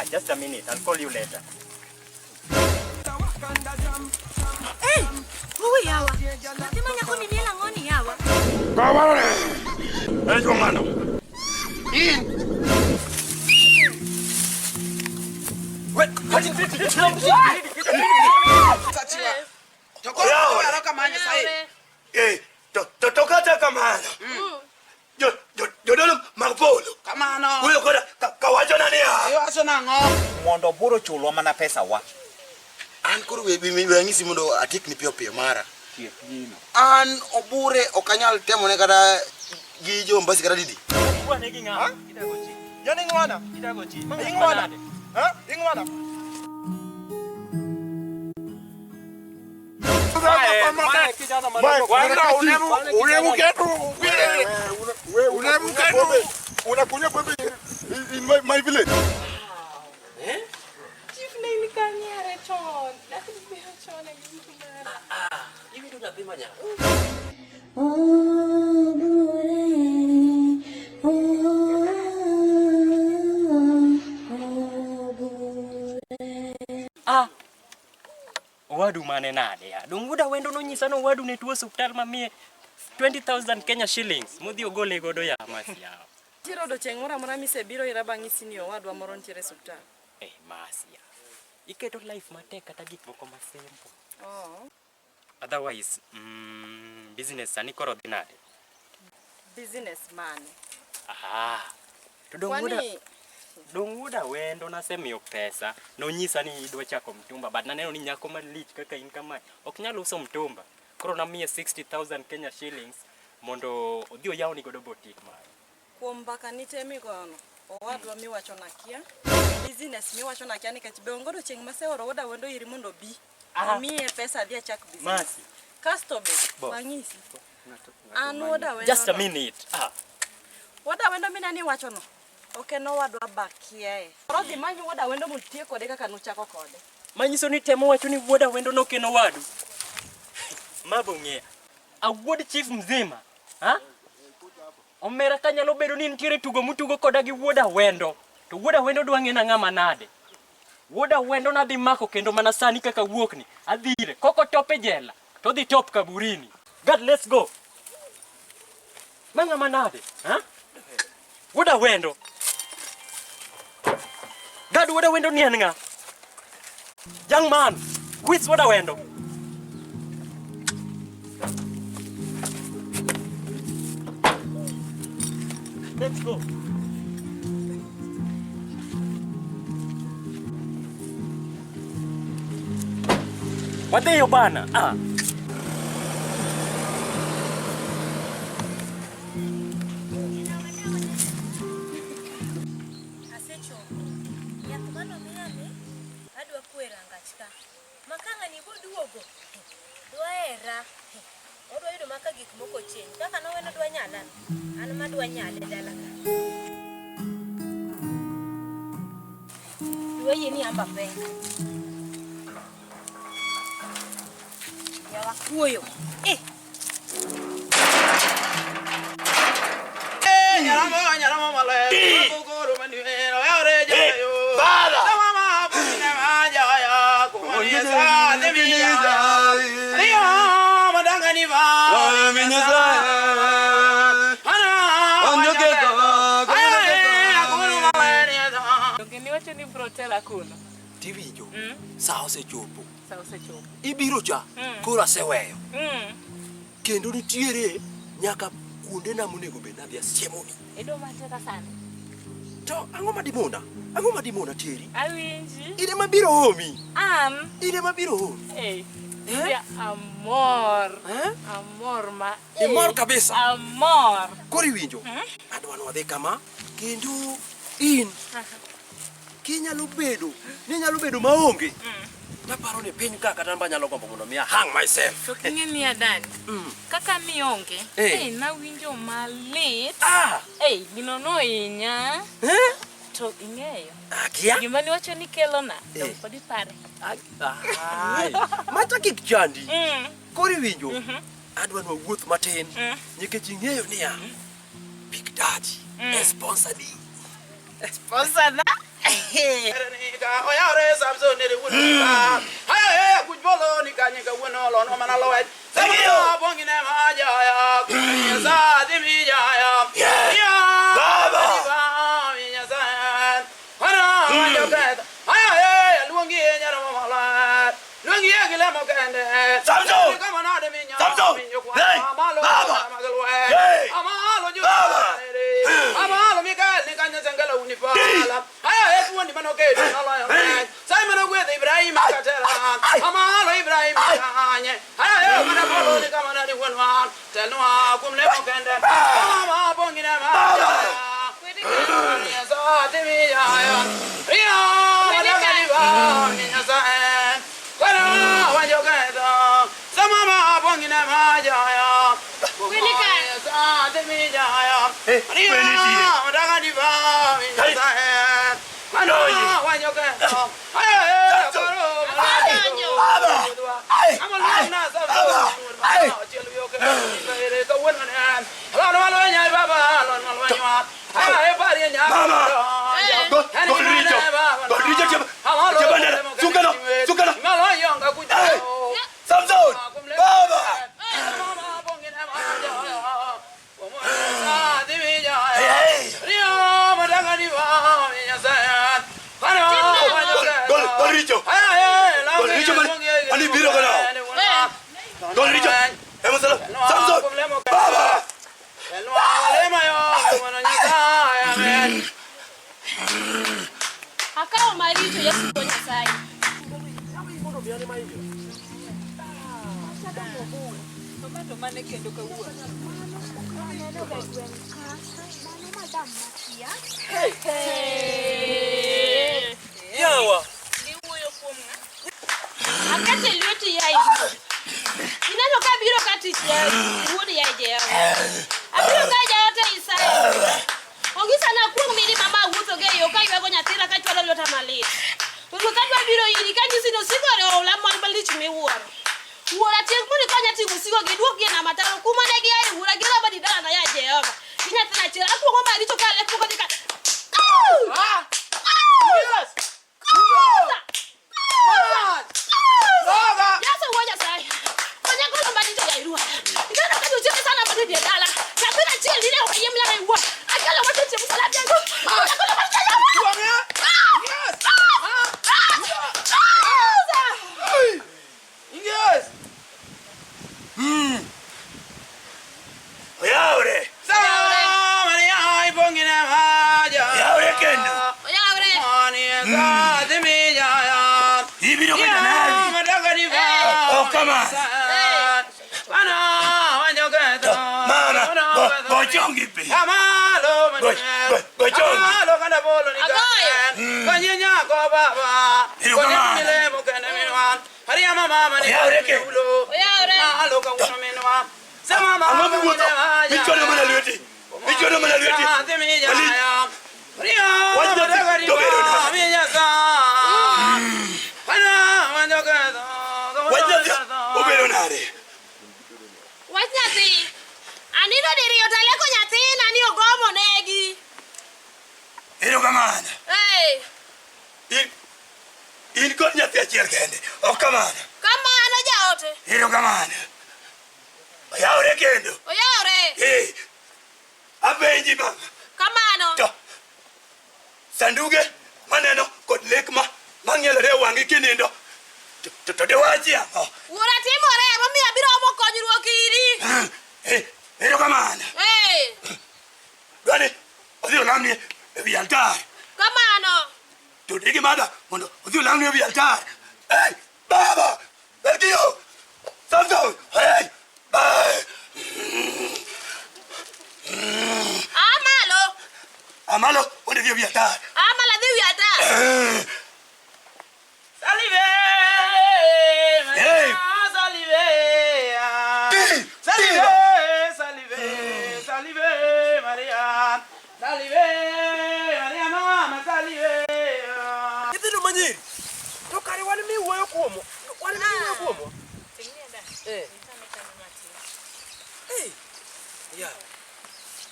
Ah, just a minute. I'll call you later. Hey, uwi yawa. Nyathi ma nyako ni miel ang'o ni yawa? Eh, jong'ano. In. Eh, to to to kata kamano. Jo jo jodolo mag polo. Kamano. Wuoyo koda ka- kawachona niya. Iwacho nang'o? Mondo oburu ochulwa mana pesa wa. An koro we we we anyisi mondo atiekni piyo piyo mara. An obure ok anyal temone kata gi jo Mombasa kata didi. Yani ing'wana? Ing'wana? Ha? Ing'wana? Unakunywa pombe in my village. Chief ne in kanyare chon. Nyathi biro chon e gik mara. Iwinjo nyathi ma nyako. Ah. Owadu mane nade ya? Dong wuda wendo nonyisa ni owadu ne tuo osuptal mamiye 20,000 Kenya shillings modhi ogole godo ya masi ya. Nitiere odiochieng' moro amora misebiro ira bang'isi ni owadwa moro nitiere e osuptal. Eh, masi ya. Iketo life matek kata gik moko ma simple. Oh. Otherwise, business sani koro dhi nade? Business mane? Aha. To dong wuda Kwani dong wuda wendo nasemiyo pesa nonyisa ni idwa chako mtumba but naneno ni nyako malich kaka in kamae ok nyal uso mtumba. Koro namiye 60,000 Kenya shillings mondo odhi oyawni godo boutique mare. Kuom mbaka nite migoyono, owadwa miwacho nakia, business miwacho nakia nikech be onge odiochieng' maseoro wuoda wendo iri mondo obi omiye pesa adhi achak business. Mercy. Kasto be, Boss. wang'isi. An wuoda wendo Just a no. minute. Ah. Wuoda wendo mineno iwachono, ok en owadwa bakiae. Koro dhi many wuoda wendo mondo itiek kode kaka nuchako kode. Manyiso ni temo wacho ni wuoda wendo nok en owadu. Mabo ng'eya. Awuod chief mzima. Ha? Omera ka nyalo bedo ni nitiere tugo mutugo koda gi wuoda wendo. To wuoda wendo dwa ng'ena ng'ama nade. Wuoda wendo nadhi mako kendo mana sani kaka wuokni. Adhi ire. Koko top e jela. To dhi top kaburini. God, let's go. Ma ng'ama nade? Ha? Wuoda wendo. Gad wuoda wendo ni en ng'a? Young man, who is wuoda wendo? Let's go. Wadhiyo bana. Ah. Asechopo. Yath manomiya ni adwa kwe rangach ka. Ma ka ng'ani boduogo, dwahera. Odwa yudo ma ka gik moko change. Kaka nowe nodwa nyala, an madwa nyale dala ka. Dwa yie ni amba pek. Yawa kuoyo. Eh! Nyaramo, nyaramo maler. Koro maniwero, yore jayo. Bala. Mama, pune maja ya, kumani sa demiya. Rio, madanga ni ba. Donge niwacho ni bro tela kuno? Tiwinjo, sa osechopo. Sa osechopo. Ibiro cha, koro aseweyo. Kendo nitiere nyaka kuonde na monego bed nadhi asiemoni. Idwa mateka sani? To ang'o madimona? Ang'o madimona teri? Awinji. In ema biro omi. An? In ema biro omi. Eh. Ya amor. Eh? Amor ma. Imor kabisa. Amor. Koro iwinjo, adwa ni wadhi kama kendo in kinyalo bedo ninyalo bedo maonge taparo ni piny ka kata an be anyalo gombo mondo mi hang myself. To king'e ni Adani, kaka nionge, Eh. eh, nawinjo malit. Ah! Eh, gino nohinya. Eh? To ing'eyo. Akia? Gima niwacho ni kelona, Eh. dong pod ipare. Ai, macha kik chandi. Koro iwinjo, adwa ni wawuoth matin nikech ing'eyo niya, Big Daddy e sponsor ni. Sponsor na?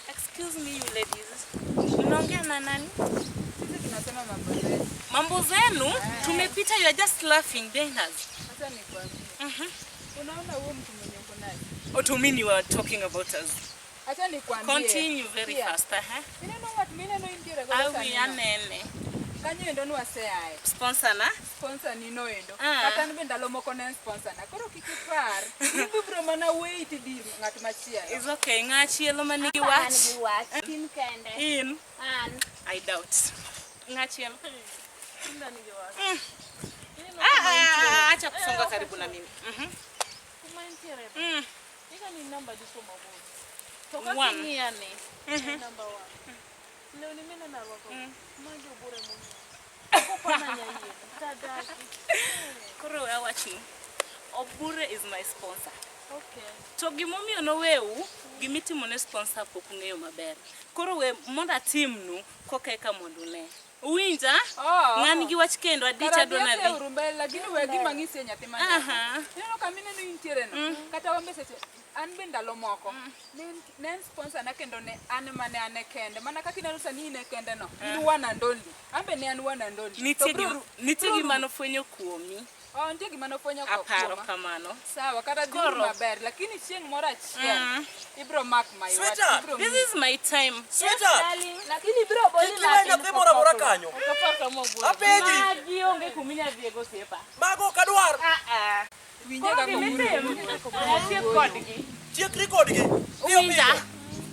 Excuse me, you ladies. Unaongea na nani? Sisi tunasema mambo yetu. Mambo zenu tumepita, you are just laughing behind us. Sasa nikwambie. Unaona huo mtu mwenye uko naye? What do you mean you are talking about us? Acha nikwambie. Continue very Kia. fast, eh? Ineno ng'at mineno intiere godo Awi sani no. anene. Kanyo endo nwaseaye. Sponsor na? Sponsor ni no endo. Ah. Kata an be ndalo moko ne en sponsor na. Koro kik ipar. In be ibiro mana weyi tidhi ir ng'at machielo. It's okay. Ng'a chielo ma nigi An wach? gi wach. In kende. In? An. I doubt. Ng'a chielo? Mm. Ah, ah, acha kusonga karibu na mimi. Mhm. Kuma entiere Mm. Ika ni namba dichuo mabor. To kaka One. ing'iya ni, Mhm. namba one. Lewni mineno arwako, magi obure momiya. Kopana nyayie, tadagi. Koro we awachnu. Obure is my sponsor. Okay. To gimomiyo noweu, gimitimo ne sponsor pok ung'eyo maber. Koro we mondo atimnu koka eka mondo une. Uwinja? Oh. Ng'ani gi wach kendo adich Kara adwa dhi nadhi. uru mbele lakini we gima ng'isie nyathi ma nyako. Aha. Ineno kama ineno intiere no. Kata wan be seche an be ndalo moko ne en- ne en sponsor na kendo ne an mane an e kende. Mana kaka ineno sani in e kende no. In one and only. An be ne an one and only. To Nitie bro gima ru- nitie bro gima ru- nofwenyo kuomi. Oh, nitie gima nofwenyo Aparo kuoma. kamano. Sawa, kata dhi Koro. maber, lakini chieng' moro achiel Mm. ibro mak my word. Sweetheart. Ibro This is my time. Sweetheart. Lakini ibro boli Kik iwe nyathi moro amora kanyo. Apenji. Magi onge kuminya dhiye gosiepa. Mago ok adwar. Ah ah. Winje Koro kaka gimitim, atiek kodgi. Tiekri kodgi. Piyo Uwinja? piyo.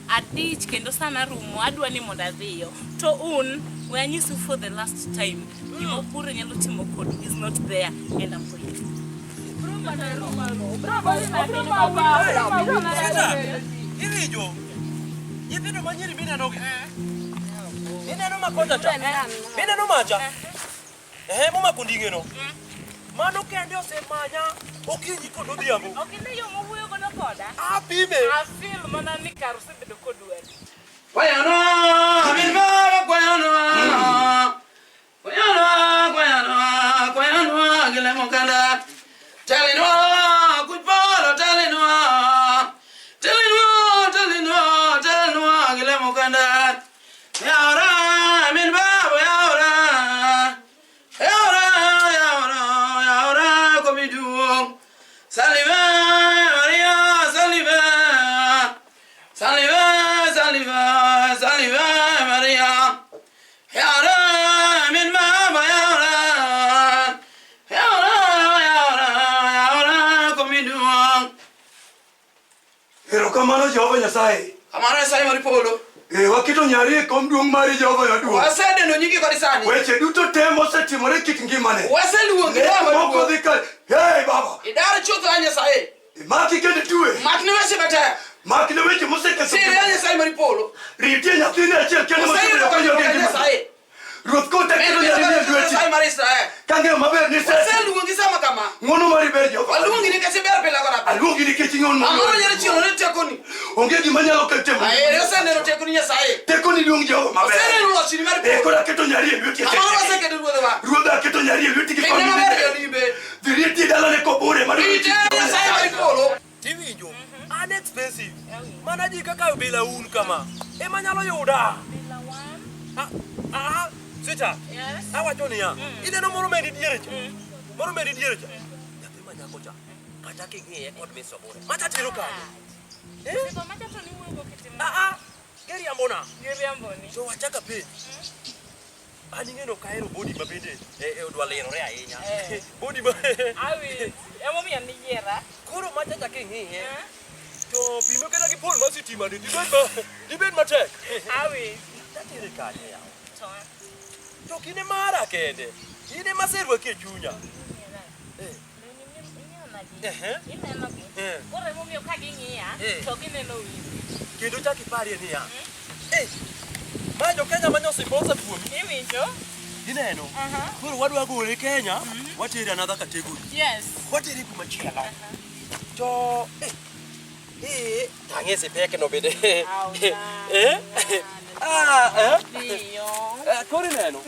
Adich kendo sana rumo, adwa ni mondo adhiyo. To un, we anyisu for the last time, gima Obure nyalo timo kodu is not there and I'm going. Sweetheart, iwinjo? Nyithindo manyiri minenogi. Ineno makocha cha? Mineno macha? Ehe, momako nding'eno. Mano kende osemanya okinyi kod odhiambo. Ok ine yo mowuoyo godo koda? Apime. Afeel mana ni kar osebedo kodwari. Kwayano, min baba kwayano, kwayano, kwayano, kwayano, gile mukanda. Telinwa, kuchpolo, telinwa, telinwa, telinwa, telinwa, gile mukanda. Yaura, min baba yaura, yaura, yaura, yaura, komidu. Saliva, Maria, saliva. Saliva, saliva, saliva, Maria. Yaura, min baba yaura. Yaura, yaura, yaura, komidu. Erokamano Jehova Nyasaye. Kamano Nyasaye mar polo. Eh, waketo nyari e kom duong' mari Jehova Nyaduong'. Wasedeno nyingi kod sani. Weche duto te mosetimore e kit ngimane. Waseluongi Ne Baba moko duong'. dhi ka. Hey baba, Idar chutho a Nyasaye. maki kendo itwe. Makne weche matek. Makne weche moseketho. Sir ya Nyasaye mar polo. Ritie nyathini achiel kende Oseyudo mosebedo ka konyruok joge a ngima. Nyasaye. Ruoth koteketo nyari e lweti. Nyasaye mar Israel. Kang'eyo maber ni sesi. Waseluongi sama kama. Ng'wono mari ber Jehova. Waluongi nikech iber pile kod apile. Aluongi nikech ing'wono Amoro nyalo chiwo ne tekoni. Onge gima nyalo timo. Aere oseneno tekoni Nyasaye. Tekoni duong' Jehova maber. Oseneno lochni mar Eh, polo. koro aketo nyari e lweti. Amoro waseketo ruodhwa. Ruodha aketo nyari e lweti gi Timne familia. maber jolimbe. Dhi ritie dalane kobure mano. Rite Nyasaye mar polo. Tiwinjo? An expensive. Mana ji kaka obila un kama. Ema nyalo yuda. Ah, ah, sweetheart. Yes. Awacho niya, ineno moro meni diere cha. Moro meni diere cha. Nyathi ma nyako cha. Kata king'iye kod Miss Obure. Macha tero kanye? Osiepa macha to niwuoyo go kitimo. Ah, ah, giriambona. Giriamboni. To wachaka penj. An ing'eno ok ahero body ma bende eh, eh, odwa lirore ahinya. Eh. Body ma Awinji. Emomiyo niyiera. Koro macha cha king'iye. To pime kata gi pol mar sitima ni dibed ma dibed matek. Awinji. Tatere kanye yawa? To To kinde mara kende. In ema aserwaki e chunya. Ehe. Ineno gi. Eh. Koro emomiyo ka ging'iya Eh. to gineno wiyi. Kendo chak iparie niya. Eh. Ma jo Kenya ma nyosimbosa kuomi. Iwinjo? Ineno? Koro wadwa gole Kenya, watere another category. Yes. Watere kuma chielo. To eh eh tang'e sipek no bende. Eh? Ah, eh? Dhiyo. Eh, koro ineno?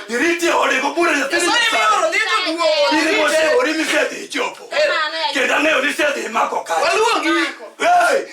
Iritie ode kobure nyathini. Nyasaye mioro dhi to duogo. In moseori misedhi ichopo. Kendo ang'eyo ni isedhi imako kacha. Waluongi. Hey!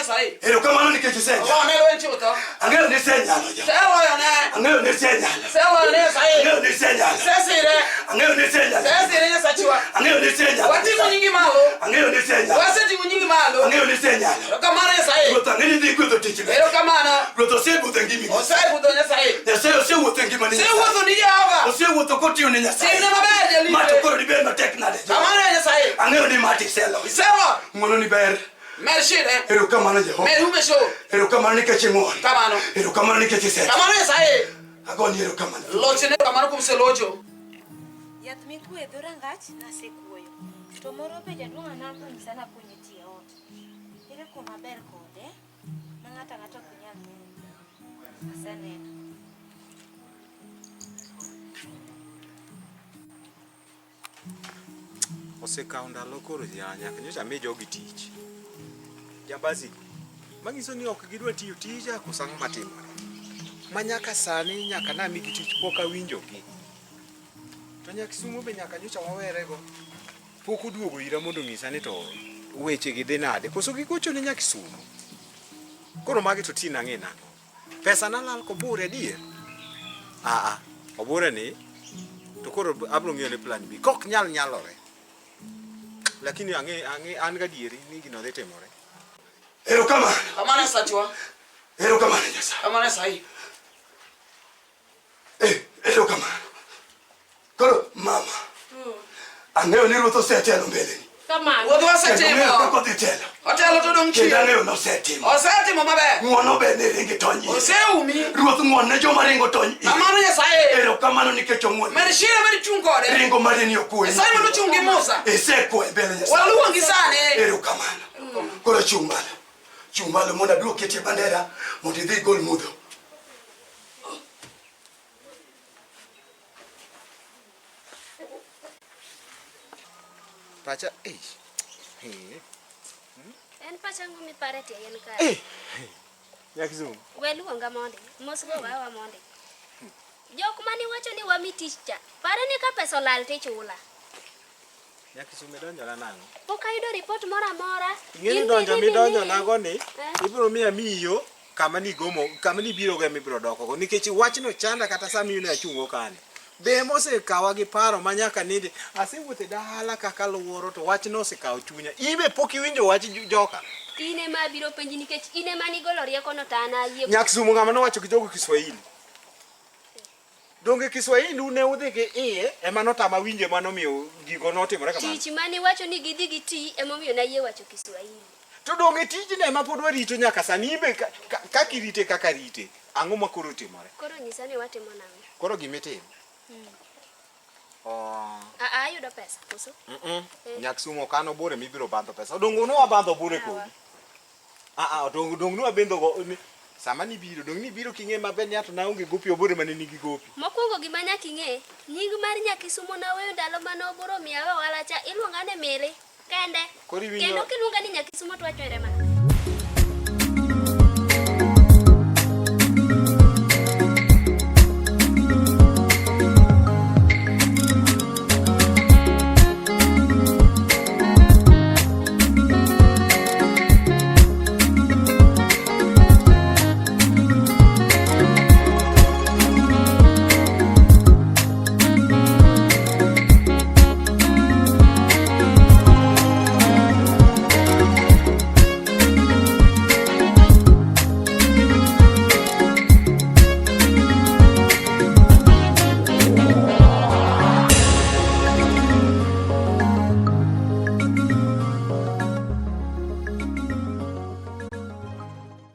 Nyasaye. Erokamano nikech isenyalo. Ogone lweny chutho. Ang'eyo ni isenyalo Jehova. Iseloyone. Ang'eyo ni isenyalo. Iseloyone Nyasaye. Ang'eyo ni isenyalo. Isesire. Ang'eyo ni isenyalo. Isesire Nyasachiwa. Ang'eyo ni isenyalo. Wating'o nyingi malo. Ang'eyo ni isenyalo. Waseting'o nyingi malo. Ang'eyo ni isenyalo. Erokamano Nyasaye. Ruoth ang'eyo ni idhi gwedho tich lweti. Erokamano. Ruoth osebudho e ngimani. Osebudho Nyasaye. Nyasaye osewuotho e ngimani. Osewuotho ni Jehova. Osewuotho kotiyo ne Nyasaye. Timne maber jalite. Ma to koro diber matek nade. Kamano e Nyasaye. Ang'eyo ni mati iselo. Iselo. Ng'wono ni ber. Med shide. Erokamano Jehova. Med hume show. Erokamano nikech ing'won. Kamano. Erokamano nikech isetimo. Kamano Nyasaye. Agoni erokamano. Lochne kamano kuom selocho. Yath mikuoyo e dho rangach nasekuoyo. To moro be jaduong' anako nyisa nakuny e tie ot. Ere kuma ber kode ma ng'ato ang'ata ok nyal neno. Aseneno. Osekawo ndalo koro ya nyaka nyocha mi jogi tich. Jambazi, manyiso ni ok gidwa tiyo tija koso ang'o matimore? Ma nyaka sani nyaka namigi tich pok awinjogi. To Nyakisumo be nyaka nyocha wawerego. Pok oduogo ira mondo onyisa ni to weche gi dhi nade. Koso gigocho ne Nyakisumo. Koro magi to ti nang'e nang'o. Pesa na lal kobure adier. Aa, obure ni to koro abro ng'iyo ne plan B. Kok nyal nyalore. Lakini ang'e ang'e an gadieri ni gino dhi timore. Erokamano. Kamano Nyasachwa. Erokamano Nyasaye. Kamano Nyasaye. Erokamano. Koro mama, ang'eyo ni ruoth osetelo mbeleni. Kamano. Ruodhwa Kendo osetimo. ang'eyo kaka odhi telo. Otelo to dong' Kendo chien. ang'eyo nosetimo. Osetimo maber. Ng'wono ber ne ringo tony ire. Oseumi. Ruoth ng'won ne joma ringo tony ire. Kamano Nyasaye. Erokamano nikech ong'won. Med shire med chung' kode. Ringo mari ni okwe. Nyasaye mondo ochung' gi Musa. Isekwe mbele Nyasaye. Waluongi sani. Erokamano. Koro chung' malo. Chung' malo mondo aduok ketie bandera mondo idhi igol mudho. Pacha, eh. Eh. En pach ang'o miparo e tie yien kae? Eh. Nyakisumo. We luonga mondi, mos go wawa mondi. Jok mane iwacho ni wami tich cha, pare ni ka pesa olal tichula. Nyakisumo idonjona nang'o? Pok ayudo ripot moro amora. Ing'e ni In donjo tidhi midonjo ni- nago ni Eh? ibiro miya miyo kama nigomo kama nibirogo ema ibiro dokogo nikech wachno chanda kata sama in achung'o kani. Be mosekawa gi paro ma nyaka ninde asewuotho e dala kaka luoro to wachno osekawo chunya. In be pok iwinjo wach joka. In ema abiro penji nikech in ema nigolo riekono to an ayie. Nyakisumo ng'ama nowacho gi jogo Kiswahili. Donge Kiswahili ne udhi gi iye ema notama winjo ema nomiyo gigo notimore kamano. Tich mane iwacho ni gidhi giti emomiyo nayie wacho Kiswahili. To donge tijno ema pod warito nyaka sani in be kaka irite kaka rite ang'o ma koro timore? Koro nyisa ni watimo nang'o? Koro gimitimo. Oh. Aa, ayudo pesa koso? Nyakisumo ok an obure mibiro bandho pesa. Donge ne wabandho obure kodi? Ah ah, dong dong ne wabendho go sama nibiro, dong nibiro king'e maber ni ato naonge gopi obure mane nigi gopi. Mokwongo gima nyaka ing'e, nying mar Nyakisumo naweyo ndalo mane oboro miya awe ohala cha, iluonga ni Mili kende. Koro iwinjo Kendo kiluonga ni Nyakisumo to wachwere mana.